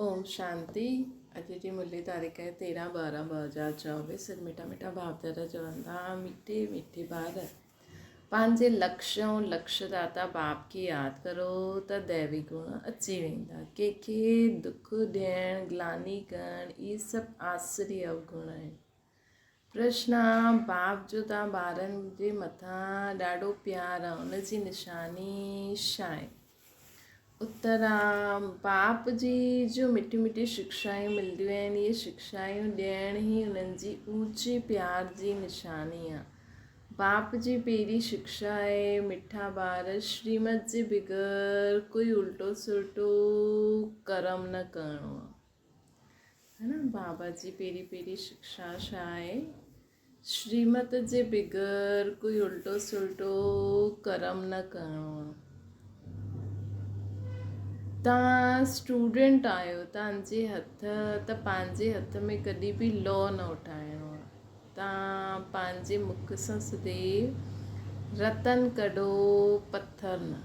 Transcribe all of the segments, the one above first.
اوم شانتي اڄ جي ملي تاريخ آهي 13 12 2024 سر مٺا مٺا ڀاء چوندا مٺي مٺي ٻار پنهنجي لڪش ۽ لڪش داتا باپ کي ياد ڪرو ته ديوي گڻ اچي ويندا ڪنهن کي دک ڏيڻ گلاني ڪرڻ اهي سڀ آسري اوگڻ آهن پرشن باپ جو تان ٻارن جي مٿان ڏاڍو پيار آ ان جي نشاني ڇا آهي؟ اتر باپ جي جو مٺيون مٺيون شڪشائون ملنديون آهن اهي شڪشائون ڏيڻ ئي انهن جي اوچي پيار جي نشاني آ. باپ جي پهرين شڪشا آهي مٺا ٻار شريمت جي بغير ڪوئي الٽو سلٽو ڪرم نه ڪرڻو آ. ها نه بابا جي پهرين پهرين شڪشا ڇا آهي؟ شريمت جي بغير ڪوئي الٽو سلٽو ڪرم نه ڪرڻو آهي. توهان اسٽوڊنٽ آهيو توهان جي هٿ ته پنهنجي هٿ ۾ ڪڏهن به لو نه اٺائڻو آهي. توهان پنهنجي مک سان سڌي رتن ڪڍو پٿر نه.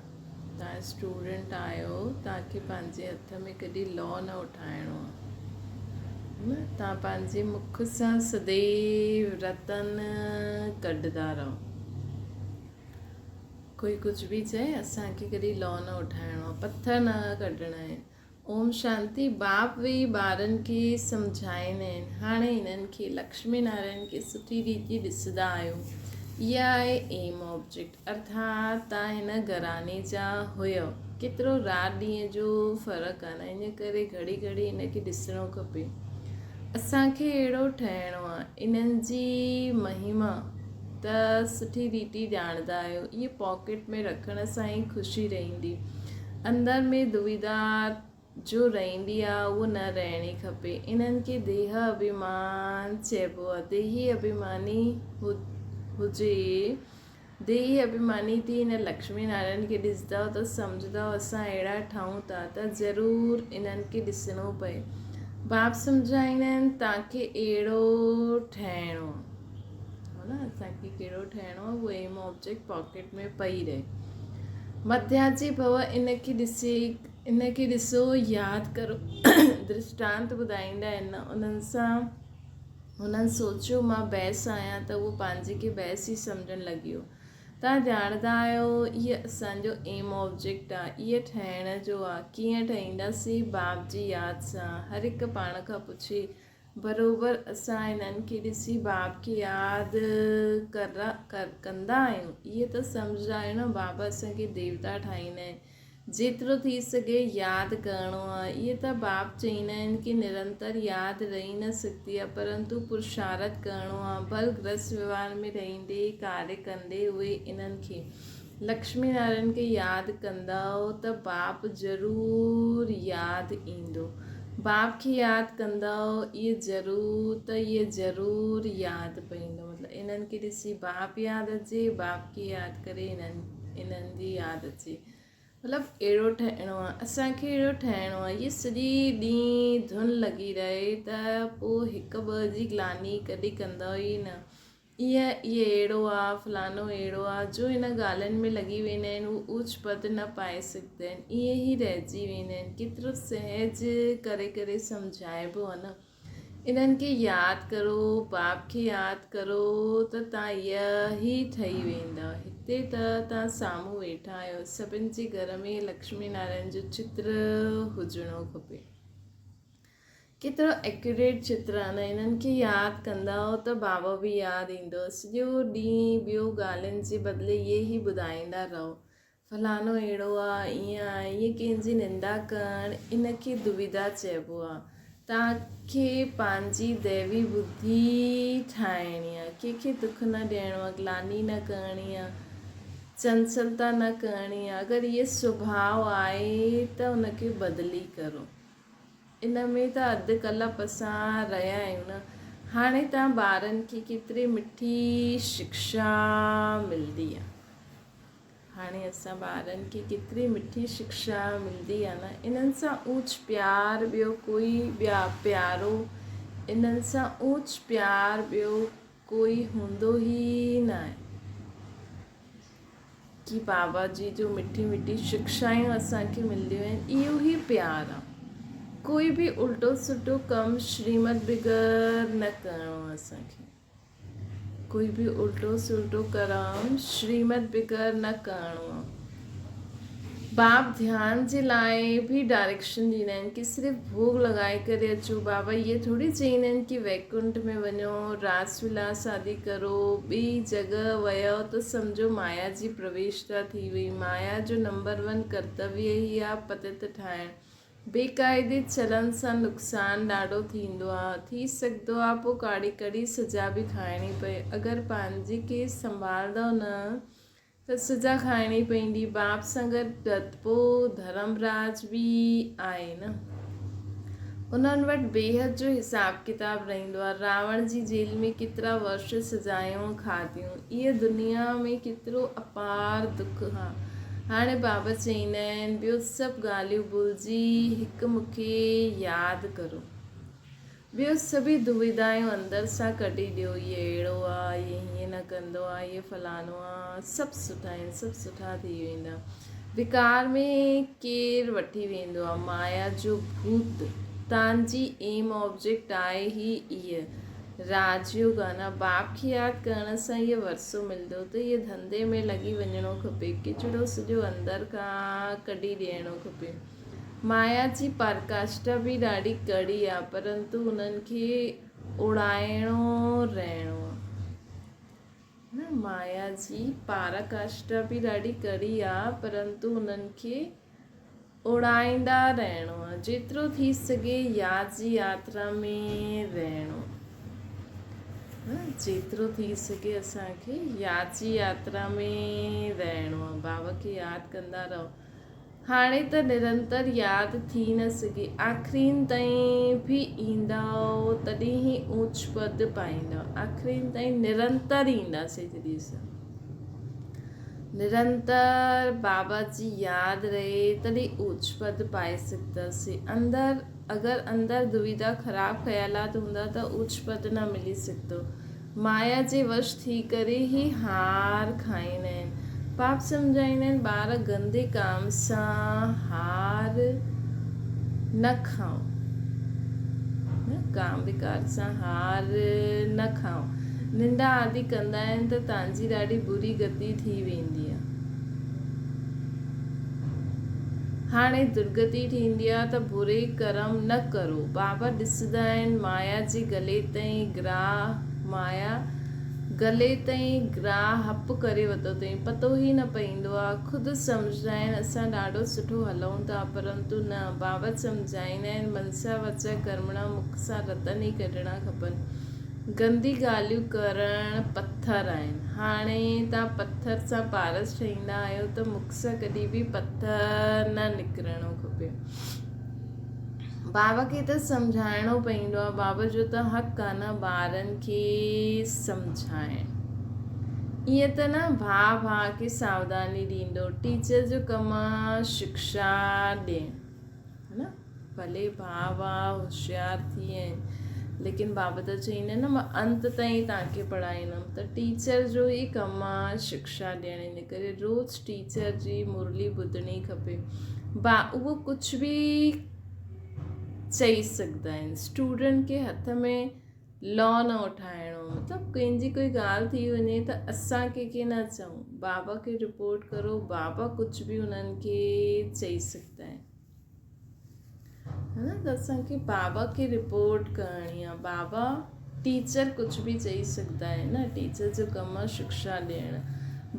توهان اسٽوڊنٽ آهيو توهان کي پنهنجي هٿ ۾ ڪڏهن لو نه اٺائڻو آهي نه توهان پنهنجي مک سان سڌي رتن ڪڍندا رهو. ڪوئي ڪجهه به چئي اسان کي ڪڏهن لو نه اٺائڻو آهي پٿر نه ڪڍڻا آهن. اوم شانتي باپ ويهي ٻارن کي سمجهائيندا آهن هاڻي هنن کي لڪشمي نارائڻ کي سٺي ريتي ڏسندا آهيو اها آهي ايم آبجيڪٽ ارٿات تان هن گهراڻي جا هيو ڪيترو رات ڏينهن جو فرق آهي نه ان ڪري گهڙي گهڙي هن کي ڏسڻو کپي اسان کي اهڙو ٺهڻو آهي انهن جي مهما ته سٺي ريتي ڄاڻندا آهيو اهي پاڪيٽ ۾ رکڻ سان ئي خوشي رهندي اندر ۾ دويدا جو رهندي آ اهو نه رهڻي کپي. انهن کي ديهه اڀيمان چئبو آ. ديهي اڀيماني هجي. ديهي اڀيماني ٿي هن لڪشمي نارائڻ کي ڏسندؤ ته سمجهندؤ اسان اهڙا ٺهون ٿا ته ضرور انهن کي ڏسڻو پئي. باپ سمجهائيندا آهن توهان کي اهڙو ٺهڻو آ. نه اسان کي ڪهڙو ٺهڻو آهي اهو ايم آبجيڪٽ پاڪيٽ ۾ پئي رهي. مڌيا جي ڀو ان کي ڏسي ان کي ڏسو ياد ڪرو درشٽانت ٻڌائيندا آهن نه انهن سان هنن سوچيو مان بحث آهيان ته اهو پنهنجي کي بحث ئي سمجهڻ لڳي ويو. توهان ڄاڻندا آهيو اهي اسان جو ايم آبجيڪٽ آهي اهي ٺهڻ جو آهي ڪيئن ٺهينداسين باپ جي ياد سان هر هڪ پاڻ کان پڇي بروبر اسان انهن کي ڏسي باب کي ياد ڪندا آهيون. اهي ته سمجهندا آهيون نه بابا اسان کي ديوتا ٺاهيندا آهن. جيترو ٿي سگهي ياد ڪرڻو آهي. اهي ته باب چئيندا آهن ڪي نرنتر ياد رهي نه سگهندي آهي پرنتو پرشارٿ ڪرڻو آهي. ڀل گرهست ويوهار ۾ رهندي ڪاريه ڪندي اهي انهن کي لڪشمي نارائڻ کي ياد ڪندؤ ته باپ ضرور ياد ايندو. باپ کي ياد ڪندؤ اهي ضرور ته اهي ضرور ياد پئيندو. مطلب انهن کي ڏسي باپ ياد اچي، باپ کي ياد ڪري انهن انهن جي ياد اچي. مطلب اهڙو ٺهڻو آهي اسان کي اهڙو ٺهڻو آهي. اهي سڄي ڏينهن ڌن لڳي رهي ته پوء هڪ ٻه جي گلاني ڪڏهن ڪندؤ ئي نه. ايء ايء اهڙو آ، فلانو اهڙو آ، جو ان ڳالهين ۾ لڳي ويندا آهن، هو اوچ پد نه پائي سگهندا آهن، ائين ئي رهجي ويندا آهن. ڪيترو سهج ڪري ڪري سمجهائبو آ نه. انهن کي ياد ڪرو، باپ کي ياد ڪرو ته تان ايء ئي ٺهي ويندؤ. هتي ته تان سامهون ويٺا آهيو. سڀن جي گهر ۾ لڪشمي نارائڻ جو چتر هجڻو کپي. ڪيترو ايڪيوريٽ چتر آهن انهن کي ياد ڪندؤ ته بابا به ياد ايندو سڄو ڏينهن ٻيو ڳالهين جي بدلي اهي ئي ٻڌائيندا رهو فلاڻو اهڙو آ ائين آ ائين ڪنهن جي نندا ڪرڻ ان کي دويدا چئبو آ توهان کي پنهنجي ديوي ٻڌي ٺاهڻي آ ڪنهن کي دک نه ڏيڻو آ گلاني نه ڪرڻي آ چنچلتا نه ڪرڻي آ اگر اهي سڀاء آهي ته ان کي بدلي ڪرو. ان ۾ ته اڌ ڪلپ اسان رهيا آهيون نه. هاڻي توهان ٻارن کي ڪيتري مٺي شڪشا ملندي آ. هاڻي اسان ٻارن کي ڪيتري مٺي شڪشا ملندي آ نه. انهن سان اوچ پيار ٻيو ڪوئي ٻيا پيارو انهن سان اوچ پيار ٻيو ڪوئي هوندو ئي ناهي. ڪي بابا جي جو مٺي مٺي شڪشايون اسان کي مليون آهن اهو ئي پيار آ. ڪوئي به الٽو سلٽو ڪم شريمت بغير نه ڪرڻو آ اسان کي. ڪوئي به الٽو سلٽو ڪرم شريمت بغير نه ڪرڻو آ. باپ ڌيان جي لاء به ڊائريڪشن ڏيندا آهن ڪي صرف ڀوڳ لڳائي ڪري اچو. بابا اهي ٿوري چئيندا آهن ڪي ويڪنٺ ۾ وڃو راس ولاس آدي ڪرو. ٻي جڳهه ويو ته سمجهو مايا جي پرويشتا ٿي وئي. مايا جو نمبر ون ڪرتويه ئي آ پتت ٺاهڻ. بيقاعدي چلن سان نقصان ڏاڍو ٿيندو آ. ٿي سگهندو آ پو ڪاڙي ڪڙي سزا به کائڻي پئي. اگر پنهنجي کي سنڀالندؤ نه ته سزا کائڻي پئيندي. باپ سان گڏ ڌتپو ڌرم راج به آهي نه. انهن وٽ بيحد جو حساب ڪتاب رهندو آ. راوڻ جي جيل ۾ ڪيترا ورش سزايون کاڌيون. ايء دنيا ۾ ڪيترو اپار دک آ. هاڻي بابا چئيندا آهن، ٻيو سڀ ڳالهيون ڀلجي هڪ مون کي ياد ڪرو. ٻيو سڀئي دويدايون اندر سان ڪڍي ڏيو، هيء اهڙو آ، هيء هيئن نه ڪندو آ، هيء فلاڻو آ، سڀ سٺا آهن، سڀ سٺا ٿي ويندا. وڪار ۾ ڪير وٺي ويندو آ؟ مايا جو ڀوت. تان جي ايم آبجيڪٽ آهي ئي ايء. راجيو گانا باپ کي ياد ڪرڻ سان اهو ورثو ملندو ته اهو ڌنڌي ۾ لڳي وڃڻو کپي. ڪچڙو سڄو اندر کان ڪڍي ڏيڻو کپي. مايا جي پرڪاشٽا به ڏاڍي ڪڙي آ پرنتو انهن کي اڙائڻو رهڻو آ. مايا جي پاراڪاشٽا به ڏاڍي ڪڙي آ پرنتو انهن کي اڙائيندا رهڻو آ. جيترو ٿي سگهي ياد جي ياترا ۾ رهڻو آ. جيترو ٿي سگهي اسان کي ياد جي ياترا ۾ رهڻو آ. بابا کي ياد ڪندا رهو. هاڻي ته نرنتر ياد ٿي نه سگهي. آخرين تائين به ايندؤ تڏهن ئي اوچ پد پائيندؤ. آخرين تائين نرنتر اينداسين جڏهن اسان. نرنتر بابا جي ياد رهي تڏهن اوچ پد پائي سگهنداسين. اندر اگر اندر دويدا خراب خيالات هوندا ته اوچ پد نه ملي سگهندو. مايا جي وش ٿي ڪري هي هار کائيندا آهن. پاپ سمجهائيندا آهن ٻار گندي ڪام سان هار نه کائو. ڪام وڪار سان هار نه کائو. نندا آدي ڪندا آهن ته تانجي ڏاڍي بري گتي ٿي ويندي آ. هاڻي درگتي ٿيندي آ ته بري ڪرم نه ڪرو. بابا ڏسندا آهن مايا جي گلي تائين گراهه مايا گلي تائين گراهه هپ ڪري وتو اٿئين پتو ئي نه پئيندو آ. خود سمجهندا آهن اسان ڏاڍو سٺو هلون ٿا پرنتو نه. بابا سمجهائيندا آهن منسا وچا ڪرمڻا مک سان رتن ئي ڪڍڻا کپن. گندي ڳالهيون ڪرڻ پٿر آهن. هاڻي تان پٿر سان پارس ٺهيندا آهيو ته مک سان ڪڏهن به پٿر نه نڪرڻو کپي. بابا کي ته سمجهائڻو پئيندو آهي. بابا جو ته حق آهي نه ٻارن کي سمجهائڻ. ائين ته نه ڀاء ڀاء کي ساوڌاني ڏيندو. ٽيچر جو ڪم آهي شڪشا ڏيڻ. ها نه ڀلي ڀاء واء هوشيار ٿي آهن ليڪن بابا ته چئيندا آهن نه مان انت تائين توهان کي پڙهائيندم ته ٽيچر جو ئي ڪم آهي شڪشا ڏيڻ ان ڪري روز ٽيچر جي مرلي ٻڌڻي کپي با اهو ڪجهه به چئي سگهندا آهن اسٽوڊنٽ کي هٿ ۾ لا نه اٺائڻو مطلب ڪنهن جي ڪوئي ڳالهه ٿي وڃي ته اسان ڪنهن کي نه چئون بابا کي رپورٽ ڪرو بابا ڪجهه به انهن کي چئي سگهندا آهن ها نه ته اسان کي بابا کي رپورٽ ڪرڻي آهي بابا ٽيچر ڪجهه به چئي سگهندا آهن نه ٽيچر جو ڪم آهي شڪشا ڏيڻ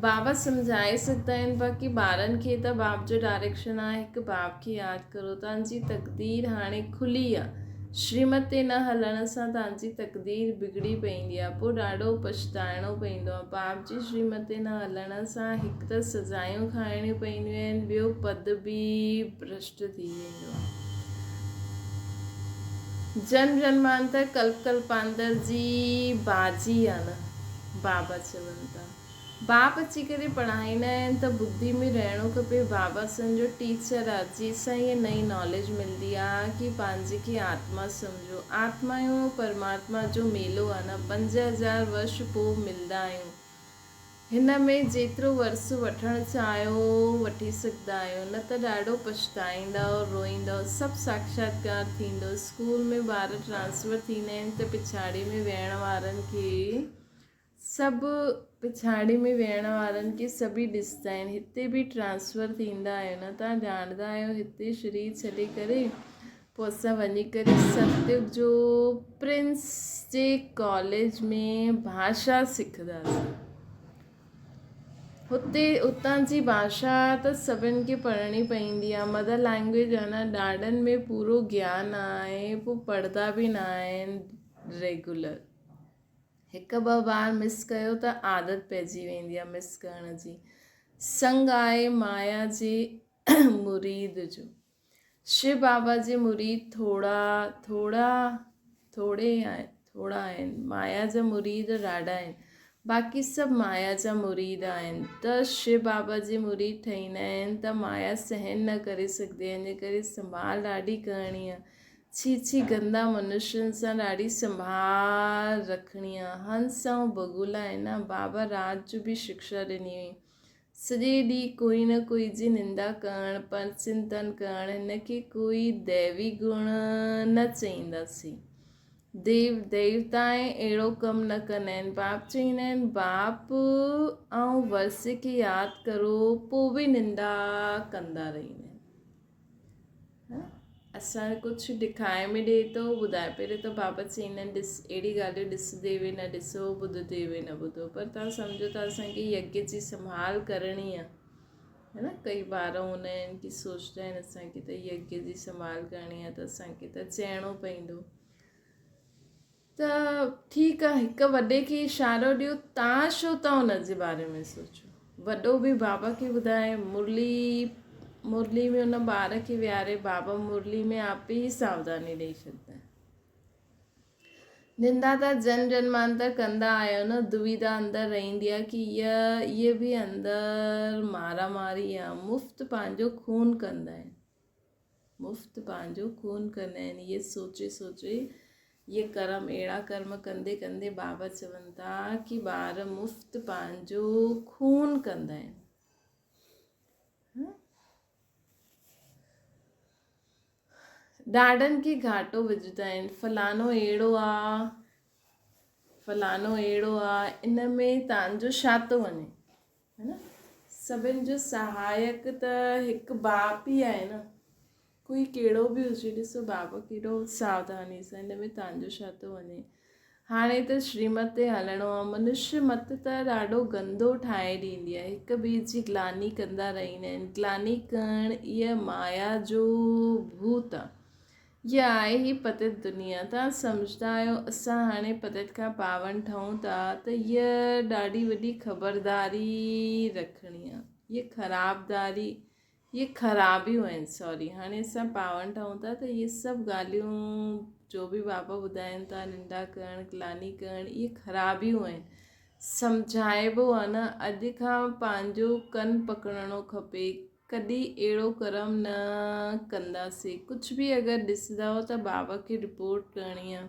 بابا سمجهائي سگهندا آهن باقي ٻارن کي ته باپ جو ڊائريڪشن آهي هڪ باپ کي ياد ڪرو تان جي تقدير هاڻي کلي آهي شريمت تي نه هلڻ سان توهان جي تقدير بگڙي پئيندي آهي، پوء ڏاڍو پڇتائڻو پئيندو آهي. باپ جي شريمت تي نه هلڻ سان هڪ ته سزايون کائڻيون پئينديون آهن، ٻيو پد به ڀرشٽ ٿي ويندو آهي. جنم جنمانتر ڪلپ ڪلپانتر جي بازي آهي نه، بابا چون ٿا. باپ اچي ڪري پڙهائيندا آهن ته ٻڌي ۾ رهڻو کپي بابا اسان جو ٽيچر آ جنهن سان هيء نئين ناليج ملدي آ ڪي پنهنجي کي آتما سمجهو آتمائون ۽ پرماتما جو ميلو آ نه 5000 ورش پو ملدا آهيون. هن ۾ جيترو ورثو وٺڻ چاهيو وٺي سگهندا آهيو، نه ته ڏاڍو پڇتائيندؤ، روئيندؤ. سڀ ساکشاتڪار ٿيندو. اسڪول ۾ ٻار ٽرانسفر ٿيندا آهن ته پڇاڙي ۾ ويهڻ وارن کي سڀ پڇاڙي ۾ ويهڻ وارن کي سڀئي ڏسندا آهن. هتي به ٽرانسفر ٿيندا آهيو نه توهان ڄاڻندا آهيو هتي شرير ڇڏي ڪري پوء اسان وڃي ڪري ستيگ جو پرنس جي ڪاليج ۾ ڀاشا سکنداسين. هتي اتان جي ڀاشا ته سڀن کي پڙهڻي پوندي آهي مدر لينگويج آهي نه ڏاڏن ۾ پورو گيان آهي پوء پڙهندا به نه آهن ريگولر هڪ ٻه بار مس ڪيو ته عادت پئجي ويندي آهي مس ڪرڻ جي سنگ آهي مايا جي مريد جو شو بابا جي مريد ٿورا ٿورا ٿوري ٿورا آهن مايا جا مريد ڏاڍا آهن باقي سڀ مايا جا مريد آهن ته شو بابا جي مريد ٺهيندا آهن ته مايا سهن نه ڪري سگهندي آهي ان ڪري سنڀال ڏاڍي ڪرڻي آهي ڇي ڇي گندا منشين سان ڏاڍي سنڀال رکڻي آهي هنس ۽ بگولا آهن نه بابا رات جو به شڪشا ڏني هئي سڄي ڏينهن ڪوئي نه ڪوئي جي نندا ڪرڻ، پر چنتن ڪرڻ، هن کي ڪوئي ديوي گڻ نه چئينداسين. ديو ديوتائين اهڙو ڪم نه ڪندا آهن. باپ چئيندا آهن، باپ ۽ ورثي کي ياد ڪرو، پوء به نندا ڪندا رهندا آهن. اسان کي ڪجهه ڏکائي ۾ ڏئي ٿو ٻڌائي پهرين ته بابا چئيندا آهن ڏس اهڙي ڳالهيون ڏسندي به نه ڏسو ٻڌندي به نه ٻڌو پر توهان سمجهو ته اسان کي يگيه جي سنڀال ڪرڻي آهي هي نه ڪئي ٻار هوندا آهن ڪي سوچدا آهن اسان کي ته يگيه جي سنڀال ڪرڻي آهي ته اسان کي ته چئڻو پوندو ته ٺيڪ آ هڪ وڏي کي اشارو ڏيو تان ڇو ٿا ان جي باري ۾ سوچو. وڏو به بابا کي ٻڌائي مرلي مرلي ۾ ان ٻار کي ويهاري بابا مرلي ۾ آپ ئي ساوڌاني ڏئي ڇڏندا آهن. نندا ته جنم جنمانتر ڪندا آهيو نه دويدا اندر رهندي آ ڪي اهي به اندر مارا ماري آ مفت پنهنجو خون ڪندا آهن. مفت پنهنجو خون ڪندا آهن اهي سوچي سوچي اهي ڪرم اهڙا ڪرم ڪندي ڪندي بابا چون ٿا ڪي ٻار مفت پنهنجو خون ڪندا آهن ڏاڍن کي گهاٽو وجهندا آهن فلانو اهڙو آ فلانو اهڙو آ ان ۾ تانجو ڇا ٿو وڃي هي نه سڀن جو سهائڪ ته هڪ باپ ئي آهي نه ڪوئي ڪهڙو به هجي ڏسو بابا ڪيڏو ساوڌاني سان هن ۾ تانجو ڇا ٿو وڃي هاڻي ته شريمت تي هلڻو آهي منشي مت ته ڏاڍو گندو ٺاهي ڏيندي آهي هڪ ٻئي جي گلاني ڪندا رهندا آهن گلاني ڪرڻ اها مايا جو ڀوت آهي اها آهي هي پتيت دنيا. توهان سمجهندا آهيو اسان هاڻي پتيت کان پاون ٺهون ٿا ته هيء ڏاڍي وڏي خبرداري رکڻي آهي. هيء خرابداري، هيء خرابيون آهن سوري هاڻي اسان پاون ٺهون ٿا ته اهي سڀ ڳالهيون جو به بابا ٻڌائين ٿا نندا ڪرڻ، گلاني ڪرڻ اهي خرابيون آهن. سمجهائبو آهي نه اڄ کان پنهنجو ڪن پڪڙڻو کپي. ڪڏهن اهڙو ڪرم نه ڪنداسين. ڪجهه به اگر ڏسندؤ ته بابا کي رپورٽ ڪرڻي آ.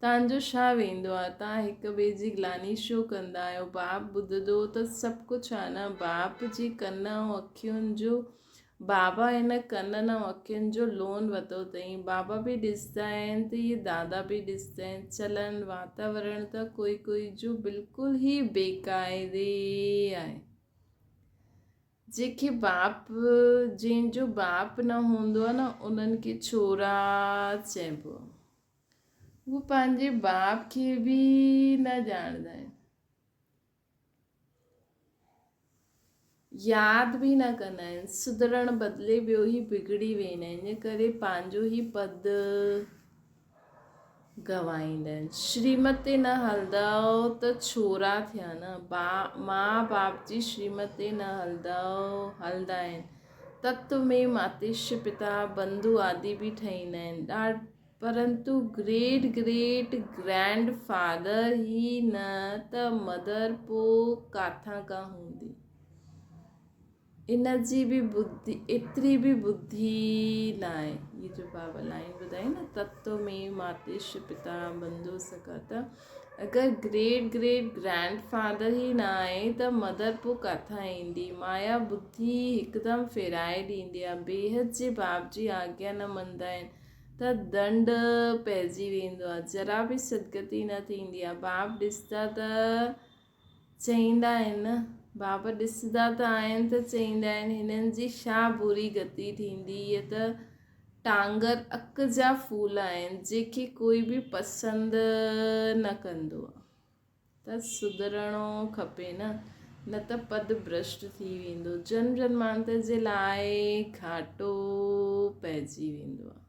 تان جو ڇا ويندو آ. تان هڪ ٻئي جي گلاني ڇو ڪندا آهيو. باپ ٻڌندو ته سڀ ڪجهه آ نه. باپ جي ڪن ۽ اکين جو بابا هن ڪنن ۽ اکين جو لون وتو اٿئين. بابا به ڏسندا آهن ته اهي دادا به ڏسندا آهن. چلن واتاورڻ ته ڪوئي ڪوئي جو بلڪل ئي بيقاعدي آهي. جنهن کي باپ جنهن جو باپ نه هوندو آهي نه انهن کي ڇورا چئبو آهي. هو پنهنجي باپ کي به نه ڄاڻندا آهن. ياد به نه ڪندا آهن. سڌرڻ بدلي ٻيو ئي بگڙي ويندا آهن. ان ڪري پنهنجو ئي پد گنوائيندا آهن. شريمت تي نه هلندؤ ته ڇورا ٿيا نه. ماء باپ جي شريمت تي نه هلندؤ هلندا آهن. تتو ۾ ماتش پتا بنڌو آدي به ٺهيندا آهن. ڏاڍ پرنتو گريٽ گريٽ گرينڊ فادر ئي نه ته مدر پو ڪاٿان کان هوندي. ان جي به ٻڌي ايتري به ٻڌي ناهي. هي جو بابا لائين ٻڌائي نه تتو ۾ ماتش پتا بنڌو سکا ته اگر گريٽ گريٽ گرينڊ فادر ئي نه آهي ته مدر پوء ڪاٿان ايندي؟ مايا ٻڌي هڪدم ڦيرائي ڏيندي آهي. بيحد جي باپ جي آگيا نه مڃدا آهن ته ڏنڊ پئجي ويندو آهي. ذرا به سدگتي نه ٿيندي آهي. باپ ڏسندا ته چئيندا آهن نه. بابا ڏسندا ته آهن ته چئيندا آهن هنن جي ڇا بري گتي ٿيندي. اهي ته ٽانگر اڪ جا ڦول آهن جيڪي ڪوئي به پسند نه ڪندو آهي. ته سڌرڻو کپي نه، نه ته پد ڀرشٽ ٿي ويندو. جنم جنمانتر جي لاء گهاٽو پئجي ويندو آهي.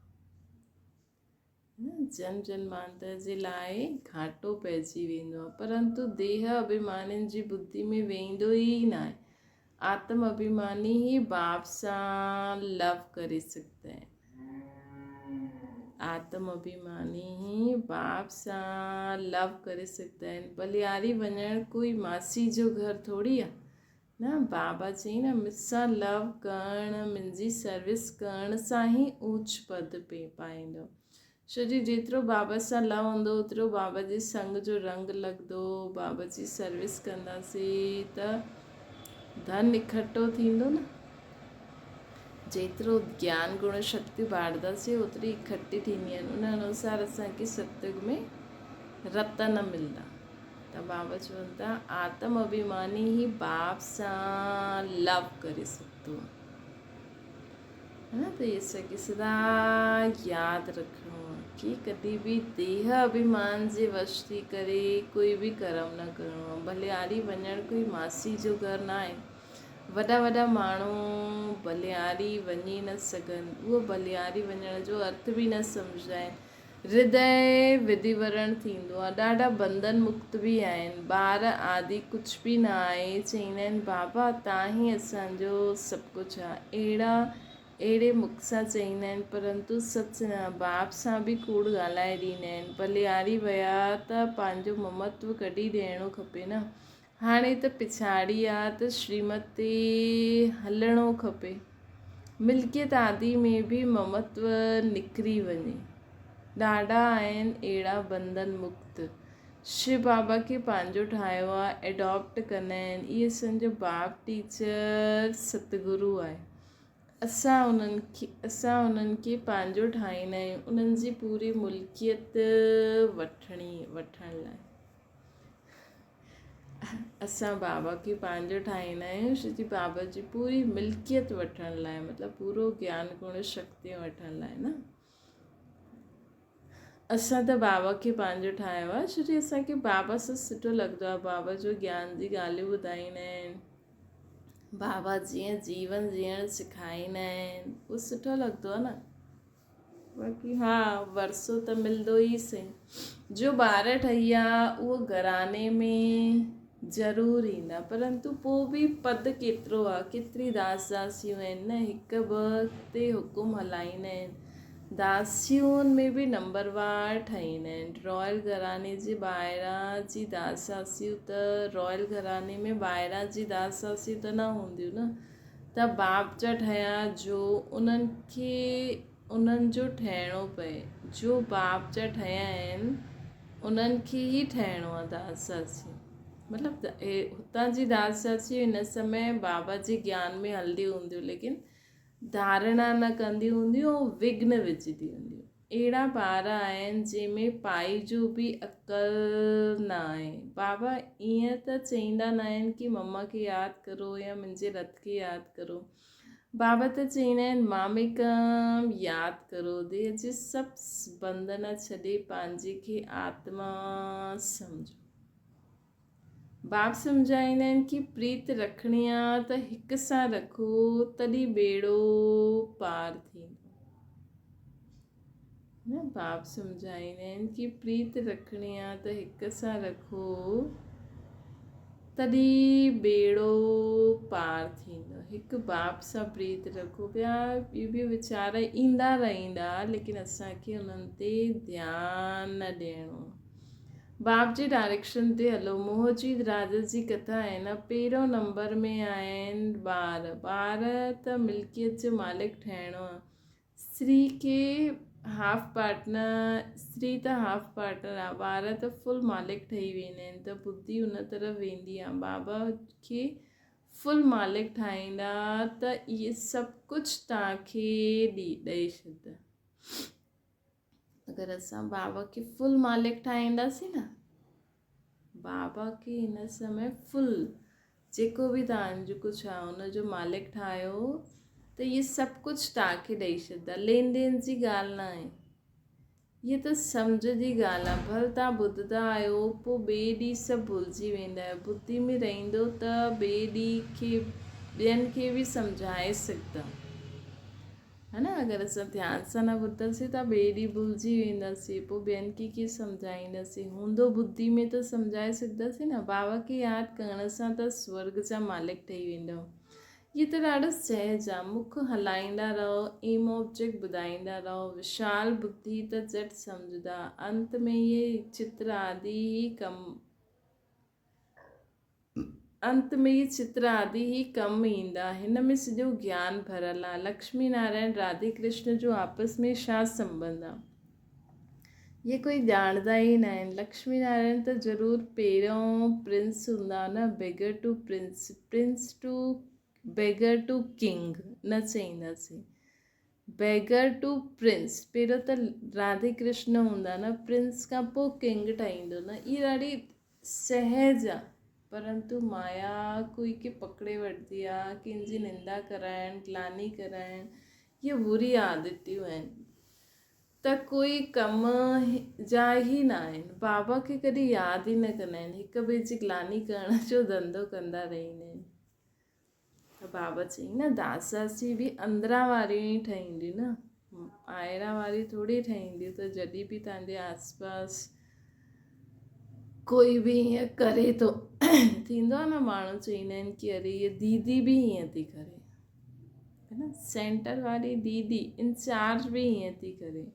جنم جنمانتر جي لاء گهاٽو پئجي ويندو آهي. پرنتو ديهه اڀيمانين جي ٻڌي ۾ ويندو ئي ناهي. آتم اڀيماني ئي باپ سان لو ڪري سگهندا آهن. آتم اڀيماني ئي باپ سان لو ڪري سگهندا آهن. ٻلياري وڃڻ ڪوئي ماسي جو گهر ٿوري آهي. نه بابا چئي نه مون سان لو ڪرڻ منهنجي سروس ڪرڻ سان ئي اوچ پد پي پائيندو. ڇو جي جيترو بابا سان لو هوندو اوترو بابا جي سنگ جو رنگ لڳندو بابا جي سروس ڪنداسي ته ڌن اڪٺو ٿيندو نه. جيترو گيان گڻ شڪتيون باڙداسي اوتري اڪٺي ٿيندي آهن ان انوسار اسان کي ستيگ ۾ رتن ملندا. ته بابا چون ٿا آتم اڀيماني ئي باپ سان لو ڪري سگهندو آهي نه ته اسان کي سدا ياد رکڻو آهي ڪي ڪڏهن به ديهه اڀيمان جي وش ٿي ڪري ڪوئي به ڪرم نه ڪرڻو آهي ڀلياري وڃڻ ڪوئي ماسي جو گهر نه آهي وڏا وڏا ماڻهو ڀلياري وڃي نه سگهن اهو ڀلياري وڃڻ جو ارٿ به نه سمجهندا آهن هردي وڌيورڻ ٿيندو آ. ڏاڍا بنڌن مڪت به آهن. ٻار آدي ڪجهه به نه آهي. چئيندا آهن بابا تان ئي اسان جو سڀ ڪجهه آ. اهڙا اهڙي مک سان چئيندا آهن پرنتو سچ نه. باپ سان به ڪوڙ ڳالهائي ڏيندا آهن. ڀلياري ويا ته پنهنجو ممتو ڪڍي ڏيڻو کپي نه. هاڻي ته پڇاڙي آ ته شريمت تي هلڻو کپي. ملڪيت آدي ۾ به ممتو نڪري وڃي. ڏاڍا آهن اهڙا بنڌن مڪت. شو بابا کي پنهنجو ٺاهيو آ، ايڊاپٽ ڪندا آهن. اهي اسان جو باپ ٽيچر ستگرو آهي. اسان انهن کي اسان انهن کي پنهنجو ٺاهيندا آهيون انهن جي پوري ملڪيت وٺڻي وٺڻ لاء. اسان بابا کي پنهنجو ٺاهيندا آهيون ڇو جي بابا جي پوري ملڪيت وٺڻ لاء مطلب پورو گيان گڻ شڪتيون وٺڻ لاء نه اسان ته بابا کي پنهنجو ٺاهيو آهي ڇو جي اسانکي بابا سان سٺو لڳندو آهي بابا جو گيان جي ڳالهيون ٻڌائيندا آهن بابا جيئن جيون جيئڻ سکائيندا آهن اهو سٺو لڳندو آهي نه باقي ها ورثو ته ملندو ئي سهي. جو ٻار ٺهي ويا اهو گهراڻي ۾ ضرور ايندا پرنتو پوء به پد ڪيترو آ ڪيتري داس داسيون آهن نه هڪ ٻه تي حڪم هلائيندا آهن داسيون ۾ به نمبر وار ٺهيندا آهن رائل گهراڻي جي ٻاهران جي داس داسيون ته رائل گهراڻي ۾ ٻاهران جي داس داسيون ته نه هونديون نه ته باپ جا ٺهيا جو انهن کي انهن جو ٺهڻو پئي. جو باپ جا ٺهيا آهن انهن کي ئي ٺهڻو آهي داس داسي. مطلب هتان جي داس داسي هن سمي بابا جي گيان ۾ هلنديون هونديون ليڪن ڌارڻا نه ڪنديون هونديون ۽ وگهن وجهنديون هونديون. اهڙا ٻار آهن جنهن ۾ پائي جو به عقل نه آهي. بابا ائين ته چئيندا ناهن ڪي مما کي ياد ڪرو يا منهنجي رٿ کي ياد ڪرو. بابا ته چئيندا آهن ماميڪم ياد ڪرو ديهه جي سڀ بنڌن ڇڏي پنهنجي کي آتما سمجهو. باب سمجهائيندا آهن ڪي پريت رکڻي آ ته هڪ سان رکو تڏهن ٻيڙو پار ٿيندو. نه باب سمجهائيندا آهن ڪي پريت رکڻي آ ته هڪ سان رکو تڏهن ٻيڙو پار ٿيندو. هڪ باپ سان پريت رکو ٻيا ٻيون ويچار ايندا رهندا ليڪن اسان کي انهن تي ڌيان نه ڏيڻو. باپ جي ڊائريڪشن تي هلو. موهه جي راجس جي ڪٿا آهي نه. پهريون نمبر ۾ آهن ٻار. ٻار ته ملڪيت جو مالڪ ٺهڻو آهي. استري کي هاف پارٽنر، استري ته هاف پارٽنر آهي، ٻار ته فل مالڪ ٺهي ويندا آهن ته ٻڌي ان طرف ويندي آهي. بابا کي فل مالڪ ٺاهيندا ته اهي سڀ ڪجهه توهان کي ڏئي ڇڏندا. اگر اسان بابا کي فل مالڪ ٺاهينداسين نه بابا کي هن سمي فل جيڪو به توهان جو ڪجهه آهي ان جو مالڪ ٺاهيو ته اهي سڀ ڪجهه توهان کي ڏئي ڇڏدا لين دين جي ڳالهه نه آهي هيء ته سمجهه جي ڳالهه آهي ڀل توهان ٻڌندا آهيو پوء ٻئي ڏينهن سڀ ڀلجي ويندا آهيو ٻڌي ۾ رهندو ته ٻئي ڏينهن کي ٻين کي به سمجهائي سگهندا ها نه اگر اسان ڌيان سان نه ٻڌنداسين ته ٻئي ڏينهن ڀلجي وينداسين پوء ٻين کي ڪيئن سمجهائينداسين هوندو ٻڌي ۾ ته سمجهائي سگهنداسين نه بابا کي ياد ڪرڻ سان ته سورڳ جا مالڪ ٺهي ويندؤ هي ته ڏاڍو سهج آ مک هلائيندا رهو ايم آبجيڪٽ ٻڌائيندا رهو وشال ٻڌي ته جهٽ سمجهندا انت ۾ اهي چتر آدي ئي ڪم انت ۾ اهي چتر آدي ئي ڪم ايندا. هن ۾ سڄو گيان ڀريل آ. لڪشمي نارائڻ راڌي ڪرشن جو آپس ۾ ڇا سنٻنڌ آ؟ اهي ڪوئي ڄاڻندا ئي نه آهن. لڪشمي نارائڻ ته ضرور پهريون پرنس هوندا نه، beggar to prince, prince to beggar to king نه چئينداسين. بيگر ٽو پرنس پهريون ته راڌي ڪرشن هوندا نه، پرنس کان پوء ڪنگ ٺهيندو نه. اهي ڏاڍي سهج آ، پرنتو مايا ڪوئي کي پڪڙي وٺندي آ، ڪنهن جي نندا ڪرائڻ، گلاني ڪرائڻ، اهي بري عادتيون آهن ته ڪوئي ڪم جا ئي نه آهن. بابا کي ڪڏهن ياد ئي نه ڪندا آهن، هڪ ٻئي جي گلاني ڪرڻ جو ڌنڌو ڪندا رهندا آهن. ته بابا چيائين نه داساسي به اندران واريون ئي ٺهينديون نه ٻاهران واري ٿوري ٺهينديون ته جڏهن به توهان جي آس پاس ڪوئي به ائين ڪري ٿو ٿيندو آهي نه ماڻهو چوندا آهن ڪي اري هيء ديدي به ائين ٿي ڪري نه سينٽر واري ديدي انچارج به ائين ٿي ڪري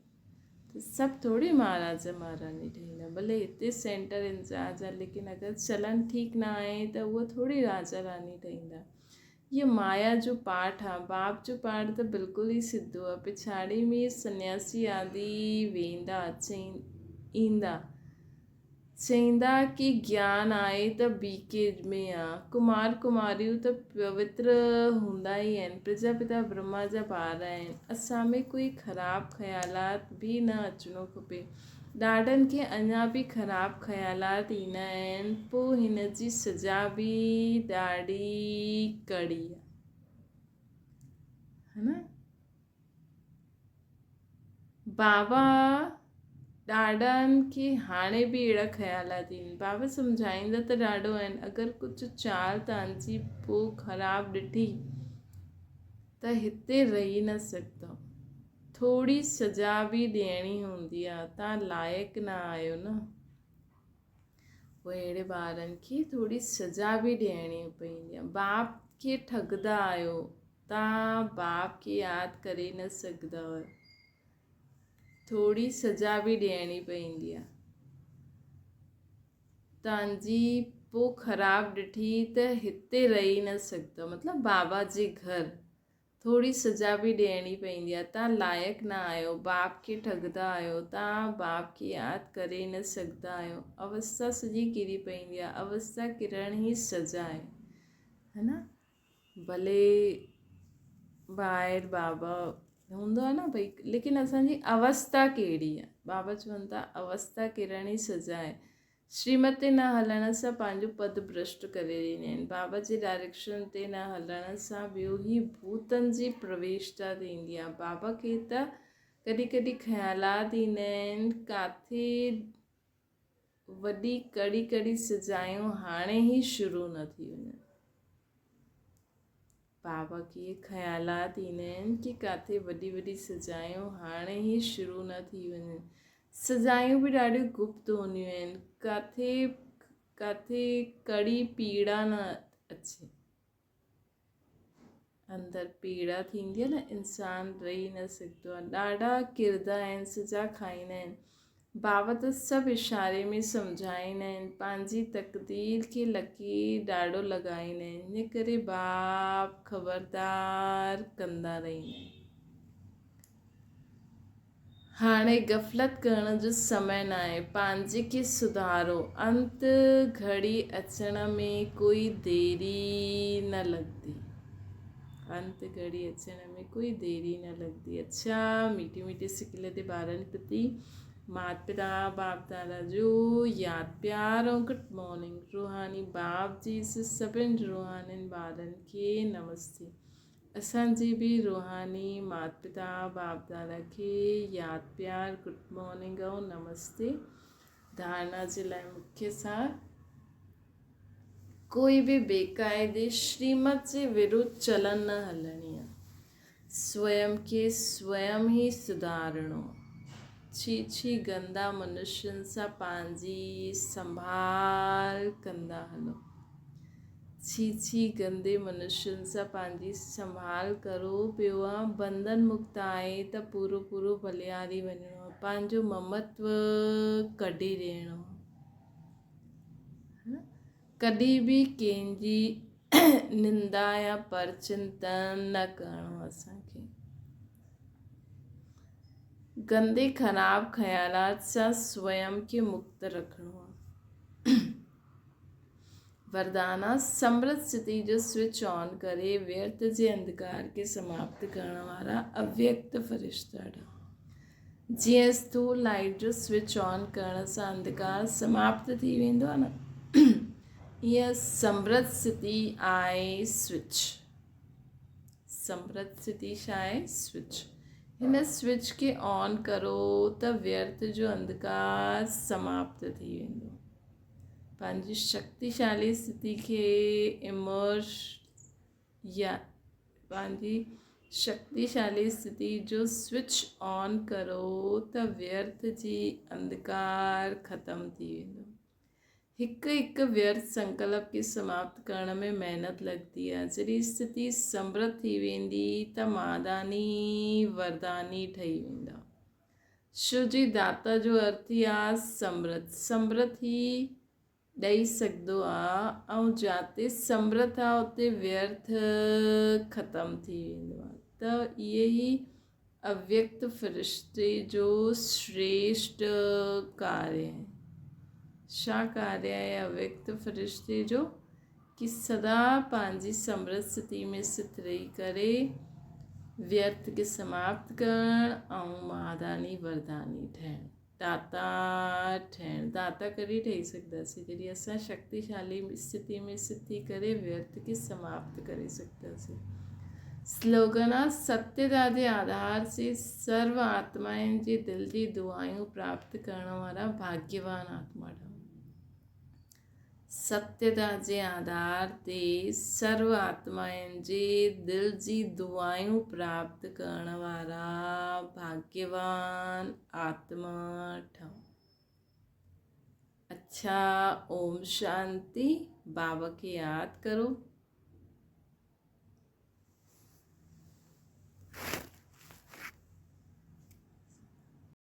ته سڀ ٿوري مهاراجا مهاراڻي ٺهيندا ڀلي هتي سينٽر انچارج آهي ليڪن اگر چلن ٺيڪ نه آهي ته اهو ٿوري راجا راڻي ٺهيندا. هيء مايا جو پاٺ آهي باپ جو پاٺ ته بلڪل ئي سڌو آهي پڇاڙي ۾ سنياسي آدي ويندا ايندا. چئيندا ڪي گيان آهي ته بي ڪي ۾ آ. ڪمار ڪماريون ته پوتر هوندا ئي آهن. پرجاپتا برهما جا ٻار آهن. اسان ۾ ڪوئي خراب خيالات به نه اچڻو کپي. ڏاڍن کي اڃا به خراب خيالات ايندا آهن پو هن جي سزا به ڏاڍي ڪڙي آ. ها نه. بابا ڏاڏن کي هاڻي به اهڙا خيالات ايندا آهن. بابا سمجهائيندا ته ڏاڍو آهن اگر ڪجهه چال توهان جي پوء خراب ڏٺي ته هتي رهي نه سگهندؤ. ٿوري سزا به ڏيڻي هوندي آهي. توهان لائق نه آهيو نه. پوء اهڙي ٻارن کي ٿوري سزا به ڏيڻي پوندي آهي. باپ کي ٺڳندا آهيو، توهان باپ کي ياد ڪري نه سگهندا آهيو. ٿوري سزا به ڏيڻي پوندي آهي. توهان جي پوء خراب ڏٺي ته هتي رهي نه سگهندؤ مطلب بابا جي گهر. ٿوري سزا به ڏيڻي پوندي آهي. توهان لائق نه آهيو، باپ کي ٺڳندا آهيو، توهان باپ کي ياد ڪري نه سگهندا آهيو. اوستا سڄي ڪري پوندي آهي. اوستا ڪرڻ ئي سزا آهي. ها نه؟ ڀلي ٻاهر بابا هوندو آهي نه ڀئي ليڪن اسان جي اوستا ڪهڙي آهي؟ بابا چون ٿا اوستا ڪرڻ ئي سزا آهي. شريمت تي نه هلڻ سان پنهنجو پد ڀرشٽ ڪري رهيا آهن. بابا جي ڊائريڪشن تي نه هلڻ سان ٻيو هي ڀوتن جي پرويشتا ٿيندي آهي. بابا کي ته ڪڏهن ڪڏهن خيالات ايندا آهن ڪاٿي وڏي ڪڙي ڪڙي سزايون هاڻي ئي شروع نه ٿي وڃن. بابا کي خيالات ايندا آهن ڪي ڪاٿي وڏي وڏي سزايون هاڻي ئي شروع نه ٿي وڃن. سزايون به ڏاڍيون گپت هونديون آهن. ڪاٿي ڪاٿي ڪڙي پيڙا نه اچي. اندر پيڙا ٿيندي آهي نه انسان رهي نه سگهندو آهي. ڏاڍا ڪردا آهن سزا کائيندا آهن. بابا ته سڀ اشاري ۾ سمجهائيندا آهن. پنهنجي تقدير کي لڪير ڏاڍو لڳائيندا آهن. ان ڪري باپ خبردار ڪندا رهندا آهن. هاڻي غفلت ڪرڻ جو سمي ناهي. پنهنجي کي سڌارو. انت گهڙي اچڻ ۾ ڪوئي ديري نه لڳندي. انت گهڙي اچڻ ۾ ڪوئي ديري نه لڳندي. اڇا ميٺي ميٺي سڪل تي ٻارن پرتي مات پتا باپ دادا جو ياد پيار ۽ گڊ مارننگ. روحاني باپ جي سڀن روحانين ٻارن کي نمستي. اسان جي به روحاني مات پتا باپ دادا کي ياد پيار گڊ مارننگ ۽ نمستي. ڌارڻا جي لاء مکيه سار. ڪوئي به بيقاعدي شريمت جي ورڌ چلن نه هلڻي آ. سويم کي سويم ئي سڌارڻو آ. ڇي ڇي گندا منشين سان پنهنجي سنڀال ڪندا هلو. ڇي ڇي گندي منشين سان پنهنجي سنڀال ڪرو پيو آ. بنڌن مڪت آهي ته پورو پورو ڀلياري وڃڻو آ. پنهنجو ممتو ڪڍي ڏيڻو آ. ڪڏهن به ڪنهن جي نندا يا پرچنتن نه ڪرڻو اسان کي. گندي خراب خيالات سان سويم کي مڪت رکڻو آهي. وردانا سمرت ستي جو سوئچ آن ڪري ويرت جي انڌڪار کي سماپت ڪرڻ وارا اويڪت فرشتا ٺاهه. جيئن اسٿول لائيٽ جو سوئچ آن ڪرڻ سان انڌڪار سماپت ٿي ويندو آهي نه ايئن سمرت ستي آهي سوئچ. سمرت ستي ڇا آهي؟ سوئچ. هن سوئچ کي آن ڪرو ته ويرت جو انڌڪار سماپت ٿي ويندو. پنهنجي شڪتيشالي ستي کي امرس يا پنهنجي شڪتيشالي اسٿتي جو سوئچ آن ڪرو ته ويرٿ جي انڌڪار ختم ٿي ويندو. هڪ هڪ ويرٿ سنڪلپ کي سماپت ڪرڻ ۾ محنت لڳندي آهي. جڏهن اسٿتي سمرڌ ٿي ويندي ته ماداني ورداني ٺهي ويندا. شو جي داتا جو ارٿ ئي آهي سمرڌ. سمرڌ ئي ڏئي سگهندو آ ۽ جاتي سمرٿ آ اتي ويرٿ ختم ٿي ويندو آ ته اهي ئي اويڪت فرشتي جو شريشٽ ڪاري آهي. ڇا ڪاري آهي اويڪت فرشتي جو؟ ڪي سدا پنهنجي سمرت ستي ۾ ست رهي ڪري ويرٿ کي سماپت ڪرڻ ۽ مهاداني ورداني ٺهڻ. داتا ٺهڻ، داتا ڪڏهن ٺهي سگهنداسين جڏهن اسان شڪتيشالي اسٿتي ۾ اسٿت ٿي ڪري ويرٿ کي سماپت ڪري سگهنداسين. سلوگن آ ستيتا جي آڌار سي سرو آتمائن جي دل جي دعائون پراپت ڪرڻ وارا ڀاگيوان آتما ٺهون. ستيتا جي آڌار تي سرو آتمائن جي دل جي دعائون پراپت ڪرڻ وارا ڀاگيوان آتما ٺهون. اڇا اوم شانتي. بابا کي ياد ڪرو.